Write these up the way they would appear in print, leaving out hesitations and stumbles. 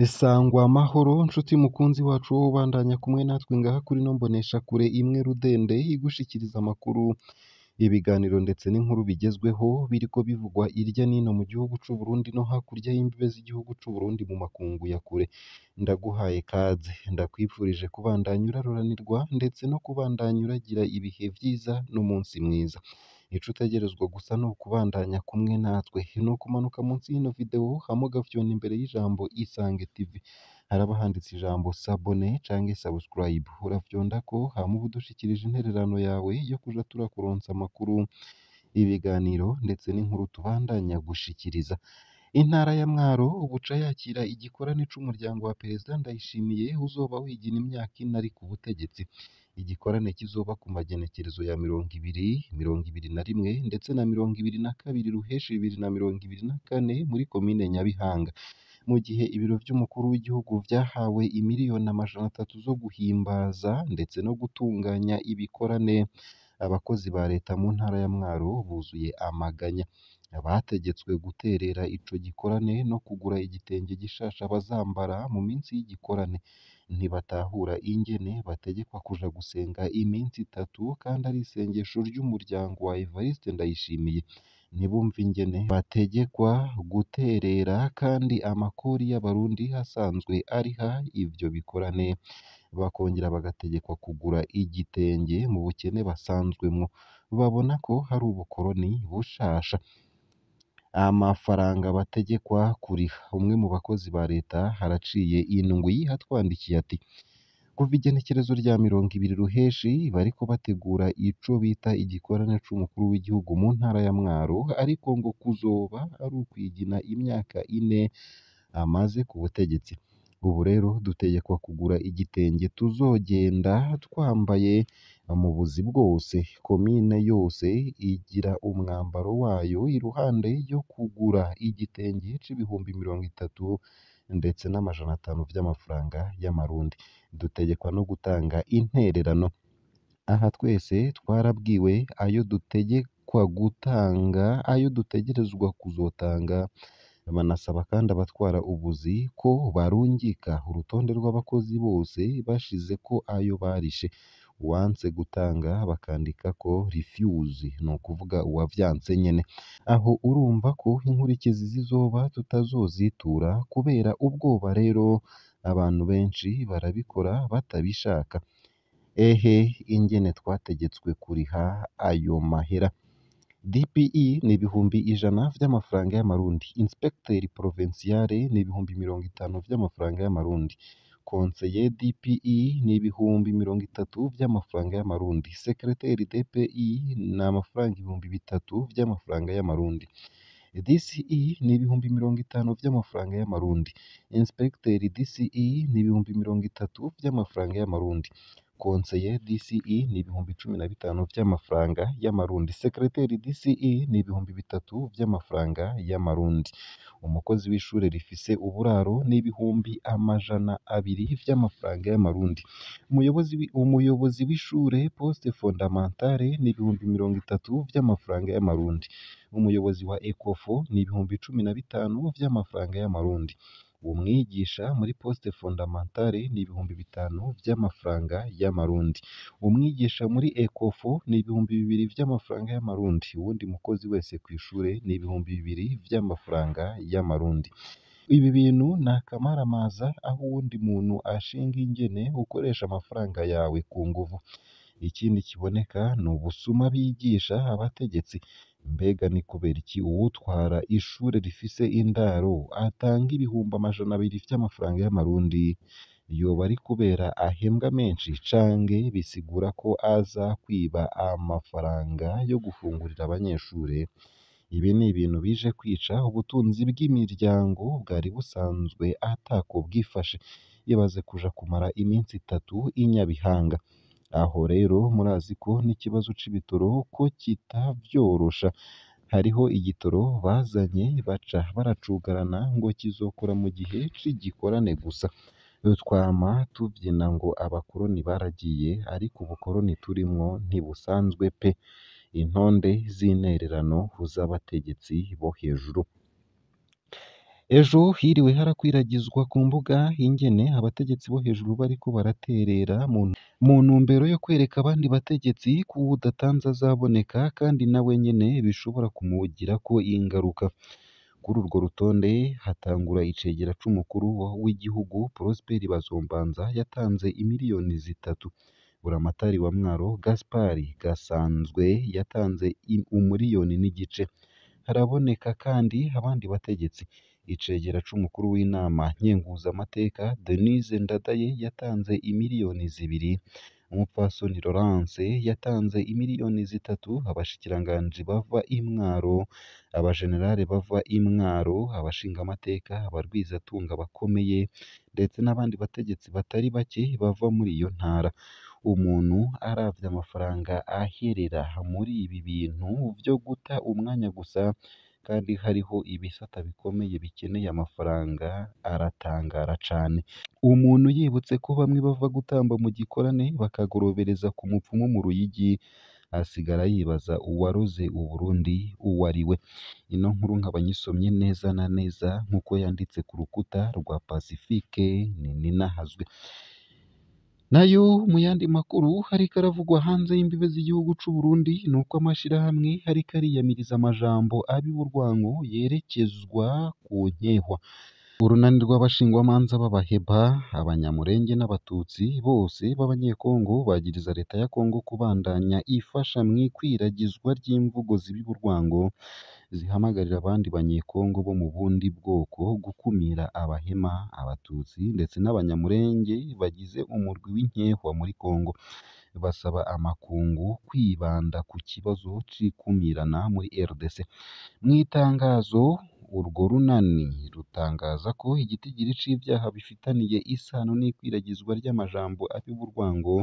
Sangwa amahoro nshuti mukunzi wacu wowe ubandanya kumwe natwe ngaha kuri ino mboneshakure imwe rudende igushikiriza amakuru, ibiganiro ndetse n'inkuru bigezweho biriko bivugwa irya nino mu gihugu c'u Burundi no hakurya y'imbibe z'igihugu c'u Burundi mu makungu ya kure. Ndaguhaye kaze, ndakwifurije kubandanya uraroranirwa ndetse no kubandanya uragira ibihe vyiza n'umunsi mwiza. Ico utegerezwa gusa ni ukubandanya kumwe natwe, ni ukumanuka munsi y'ino video hama ugafyonda imbere y'ijambo Isange TV, haraba handitse ijambo s'abonner canke subscribe, urafyondako hama uba udushikirije intererano yawe yo kuja turakuronsa amakuru, ibiganiro ndetse n'inkuru tubandanya gushikiriza. Intara ya Mwaro buca yakira igikorane c'umuryango wa Perezida Ndayishimiye uzoba wigina imyaka ine ari ku butegetsi. Igikorane kizoba ku magenekerezo ya 20, 21 ndetse na 22 Ruheshi 2024 muri komine Nyabihanga. Mu gihe ibiro vy'umukuru w'igihugu vyahawe imiriyoni 300 zo guhimbaza ndetse no gutunganya ibikorane, abakozi ba leta mu ntara ya Mwaro buzuye amaganya. Bategetswe guterera ico gikorane no kugura igitenge gishasha bazambara mu minsi y'igikorane. Ntibatahura ingene bategekwa kuja gusenga iminsi itatu kandi ari isengesho ry'umuryango wa Evariste Ndayishimiye. Ntibumva ingene bategekwa guterera kandi amakori y'abarundi asanzwe ariha ivyo bikorane, bakongera bagategekwa kugura igitenge mu bukene basanzwemwo. Babona ko hari ubukoroni bushasha. Amafaranga bategekwa kuriha. Umwe mu bakozi ba leta haraciye indwi atwandikiye ati: "Kuva igenekerezo rya 20 Ruheshi bariko bategura ico bita igikorane c'umukuru w'igihugu mu ntara ya Mwaro, ariko ngo kuzoba ari ukwigina imyaka ine amaze ku butegetsi. Ubu rero dutegekwa kugura igitenge tuzogenda twambaye mu buzi bwose. Komine yose igira umwambaro wayo iruhande yo kugura igitenge c'ibihumbi 30 ndetse n'500 vy'amafaranga y'amarundi. Dutegekwa no gutanga intererano. Aha twese twarabwiwe ayo dutegekwa gutanga, ayo dutegerezwa kuzotanga. Banasaba kandi abatwara ubuzi ko barungika urutonde rw'abakozi bose bashizeko ayo barishe. Uwanse gutanga bakandikako refuse, ni ukuvuga uwavyanse nyene. Aho urumva ko inkurikizi zizoba tutazozitura kubera ubwoba rero abantu benshi barabikora batabishaka. Ehe ingene twategetswe kuriha ayo mahera. DPE ni 100,000 vy'amafaranga y'amarundi, Inspecteur Provincial ni 50,000 vy'amafaranga y'amarundi, Conseiller DPE ni 30,000 vy'amafaranga y'amarundi, Secrétaire DPE ni amafaranga 3000 vy'amafaranga y'amarundi, DCE ni 50,000 vy'amafaranga y'amarundi, Inspecteur DCE ni 30,000 vy'amafaranga y'amarundi, Conseiller DCE ni 15,000 vy'amafaranga y'amarundi, Secrétaire DCE ni 3000 vy'amafaranga y'amarundi. Umukozi w'ishure rifise uburaro ni 200,000 vy'amafaranga y'amarundi. Umuyobozi w'ishure Poste Fondamentale ni 30,000 vy'amafaranga y'amarundi. Umuyobozi wa Ecofo ni 15,000 vy'amafaranga y'amarundi. Umwigisha muri Poste Fondamentale ni 5000 vy'amafaranga y'amarundi. Umwigisha muri Ecofo ni 2000 vy'amafaranga y'amarundi. Uwundi mukozi wese kw'ishure ni 2000 vy'amafaranga y'amarundi. Ibi bintu ni akamaramaza aho uwundi muntu ashinga ingene ukoresha amafaranga yawe ku nguvu. Ikindi kiboneka ni ubusuma bigisha abategetsi. Mbega ni kubera iki uwutwara ishure rifise indaro atanga 200,000 vy'amafaranga y'amarundi? Yoba ari kubera ahembwa menshi canke bisigura ko aza kwiba amafaranga yo gufungurira abanyeshure? Ibi ni ibintu bije kwica ubutunzi bw'imiryango bwari busanzwe atako bwifashe. Ibaze kuja kumara iminsi itatu i Nyabihanga. Aho rero murazi ko n'ikibazo c'ibitoro ko kitavyorosha. Hariho igitoro bazanye baca baracugarana ngo kizokora mu gihe c'igikorane gusa. Twama tuvyina ngo abakoroni baragiye, ariko ubukoroni turimwo ntibusanzwe pe. Intonde z'intererano z'abategetsi bo hejuru. Ejo hiriwe harakwiragizwa ku mbuga ingene abategetsi bo hejuru bariko baraterera mu ntumbero yo kwereka abandi bategetsi ko uwudatanze azaboneka kandi nawe nyene bishobora kumugirako ingaruka. Kuri urwo rutonde hatangura icegera c'umukuru w'igihugu Prosper Bazombanza yatanze imiliyoni 3. Buramatari wa Mwaro Gaspard Gasanzwe yatanze 1.5 miliyoni. Haraboneka kandi abandi bategetsi. Icegera c'umukuru w'inama nkenguzamateka Denise Ndadaye yatanze imiliyoni 2. Umupfasoni Laurence yatanze imiliyoni 3. Abashikiranganji bava i Mwaro, abajenerali bava i Mwaro, abashingamateka, abarwizatunga bakomeye ndetse n'abandi bategetsi batari bake bava muri iyo ntara. Umuntu aravye amafaranga aherera muri ibi bintu vyo guta umwanya gusa kandi hariho ibisata bikomeye bikeneye amafaranga aratangara cane. Umuntu yibutse ko bamwe bava gutamba mu gikorane bakagorobereza ku mupfumu mu Ruyigi, asigara yibaza uwaroze Uburundi uwo ari we. Ino nkuru nkaba nyisomye neza na neza nk'uko yanditse ku rukuta rwa Pacifique Nininahazwe. Nayo mu yandi makuru hariko aravugwa hanze y'imbibe z'igihugu c'u Burundi nuko amashirahamwe hariko ariyamiriza amajambo abiba urwango yerekezwa ku nkehwa. Urunani rw'abashingwamanza b'Abaheba, Abanyamulenge n'Abatutsi bose b'Abanyekongo bagiriza leta ya Kongo kubandanya ifasha mw'ikwiragizwa ry'imvugo zibiba urwango zihamagarira abandi Banyekongo bo mu bundi bwoko gukumira Abahema, Abatutsi ndetse n'Abanyamulenge bagize umurwi w'inkehwa muri Kongo. Basaba amakungu kwibanda ku kibazo c'ikumirana muri RDC. Mw'itangazo urwo runani rutangaza ko igitigiri c'ivyaha bifitaniye isano n'ikwiragizwa ry'amajambo abiba urwango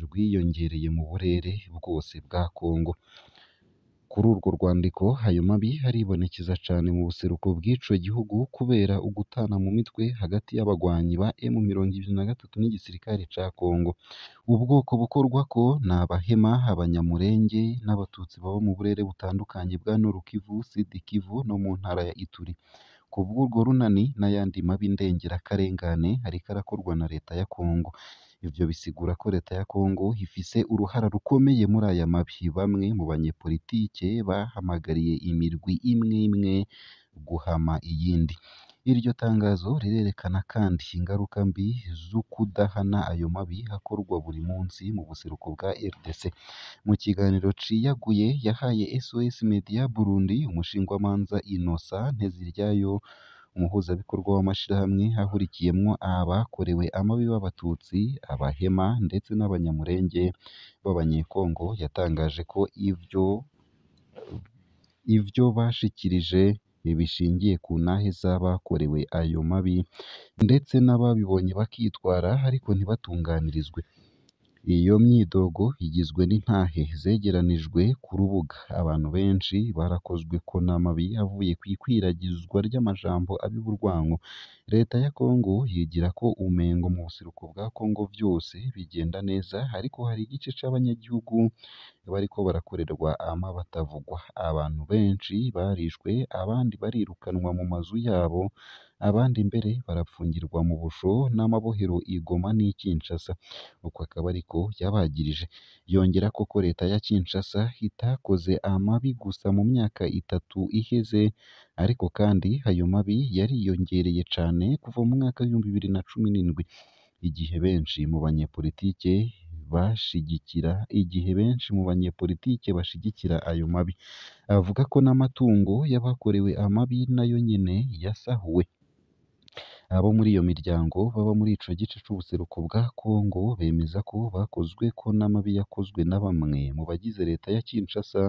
rwiyongereye mu burere bwose bwa Kongo. Kuri urwo rwandiko ayo mabi aribonekeza cane mu buseruko bw'ico gihugu kubera ugutana mu mitwe hagati y'abagwanyi ba M23 n'igisirikare ca Kongo. Ubwoko bukorwako ni Abahema, Abanyamulenge n'Abatutsi baba mu burere butandukanye bwa Nord Kivu, Sud Kivu no mu ntara ya Ituri. Kubw'urwo runani n'ayandi mabi ndengerakarengane ariko arakorwa na leta ya Kongo. Ivyo bisigura ko leta ya Kongo ifise uruhara rukomeye muri aya mabi. Bamwe mu banyepolitike bahamagariye imirwi imwe imwe guhama iyindi. Iryo tangazo rirerekana kandi ingaruka mbi z'ukudahana ayo mabi akorwa buri munsi mu buseruko bwa RDC. Mu kiganiro ciyaguye yahaye SOS Media Burundi, umushingwamanza Innocent Nteziryayo, umuhuzabikorwa w'amashirahamwe ahurikiyemwo abakorewe amabi b'Abatutsi, Abahema ndetse n'Abanyamulenge b'Abanyekongo, yatangaje ko ivyo bashikirije bishingiye ku ntahe z'abakorewe ayo mabi ndetse n'ababibonye bakitwara ariko ntibatunganirizwe. Iyo myidogo igizwe n'intahe zegeranijwe ku rubuga. Abantu benshi barakozweko n'amabi avuye kw'ikwiragizwa ry'amajambo abiba urwango. Leta ya Kongo yigira ko umengo mu buseruko bwa Kongo vyose bigenda neza, ariko hari igice c'abanyagihugu bariko barakorerwa amabi atavugwa. Abantu benshi barishwe, abandi barirukanwa mu mazu yabo, abandi mbere barapfungirwa mu busho n'amabohero i Goma n'i Kinshasa. Uko akaba ariko yabagirije. Yongerako ko leta ya Kinshasa itakoze amabi gusa mu myaka 3 iheze, ariko kandi ayo mabi yariyongereye cane kuva mu mwaka w'2017, igihe benshi mu banyepolitike bashigikira igihe benshi mu banyepolitike bashigikira ayo mabi. Avuga ko n'amatungo y'abakorewe amabi nayo nyene yasahuwe. Abo muri iyo miryango baba muri ico gice c'ubuseruko bwa Kongo bemeza ko bakozweko n'amabi yakozwe na bamwe mu bagize leta ya Kinshasa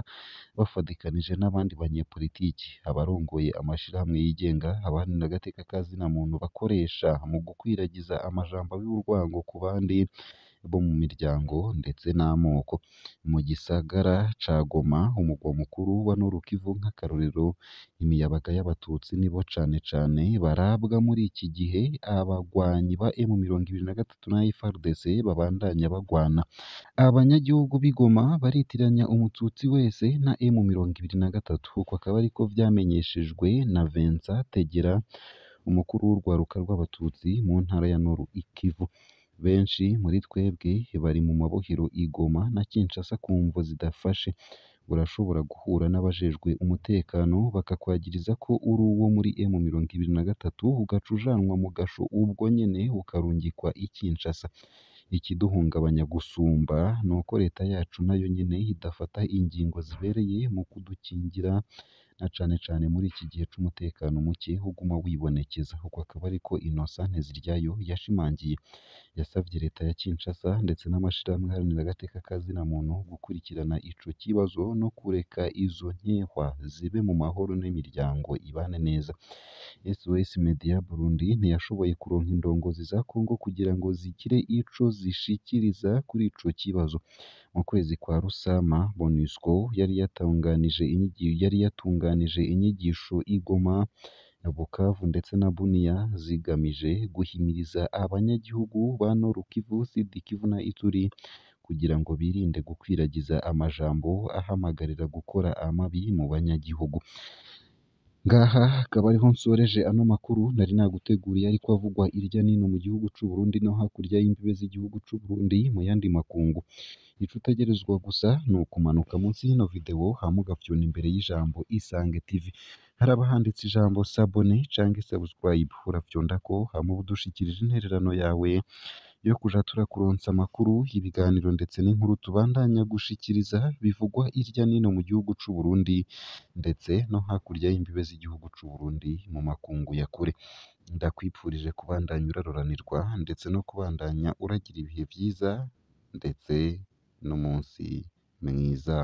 bafadikanije n'abandi banyepolitiki. Abarongoye amashirahamwe yigenga, abaharanira agateka ka zina muntu bakoresha mu gukwiragiza amajambo abiba urwango ku bandi bo mu miryango ndetse n'amoko. Mu gisagara ca Goma, umugwa mukuru wa Nord Kivu, nk'akarorero, imiyabaga y'abatutsi nibo cane cane barabwa muri iki gihe abagwanyi ba M23 na FARDC babandanya bagwana. Abanyagihugu b'i Goma baritiranya umututsi wese na M23, uko akaba ariko vyamenyeshejwe na Vincent Tegera, umukuru w'urwaruka rw'abatutsi mu ntara ya Nord Kivu. Benshi muri twebwe bari mu mabohero i Goma na Kinshasa ku mvo zidafashe. Urashobora guhura n'abajejwe umutekano bakakwagiriza ko uri uwo muri M23, ugaca ujanwa mu gasho ubwo nyene ukarungikwa i Kinshasa. Ikiduhungabanya gusumba nuko leta yacu nayo nyene idafata ingingo zibereye mu kudukingira, na cane cane muri iki gihe c'umutekano muke uguma wibonekeza. Uko akaba ariko Innocent Nteziryayo yashimangiye. Yasavye leta ya Kinshasa ndetse n'amashirahamwe aharanira agateka ka zina muntu gukurikirana ico kibazo no kureka izo nkehwa zibe mu mahoro n'imiryango ibane neza. SOS Media Burundi ntiyashoboye kuronka indongozi za Congo kugira ngo zigire ico zishikiriza kuri ico kibazo. Mu kwezi kwa Rusama, MONUSCO yari yatunganije inyigisho i Goma, Bukavu ndetse na Bunia zigamije guhimiriza abanyagihugu ba Nord Kivu, Sud Kivu na Ituri kugira ngo birinde gukwiragiza amajambo ahamagarira gukora amabi mu banyagihugu. Ngaha akaba ariho nsoreje ano makuru nari naguteguriye ariko avugwa irya nino mu gihugu c'u Burundi no hakurya y'imbibe z'igihugu c'u Burundi mu yandi makungu. Ico utegerezwa gusa ni ukumanuka munsi y'ino video hama ugafyona imbere y'ijambo Isange TV. Haraba handitse ijambo s'abonner canke subscribe, urafyondako hama uba udushikirije intererano yawe yo kuja turakuronsa amakuru, ibiganiro ndetse n'inkuru tubandanya gushikiriza bivugwa irya nino mu gihugu c'u Burundi ndetse no hakurya y'imbibe z'igihugu c'u Burundi mu makungu ya kure. Ndakwipfurije kubandanya uraroranirwa ndetse no kubandanya uragira ibihe vyiza ndetse n'umunsi mwiza.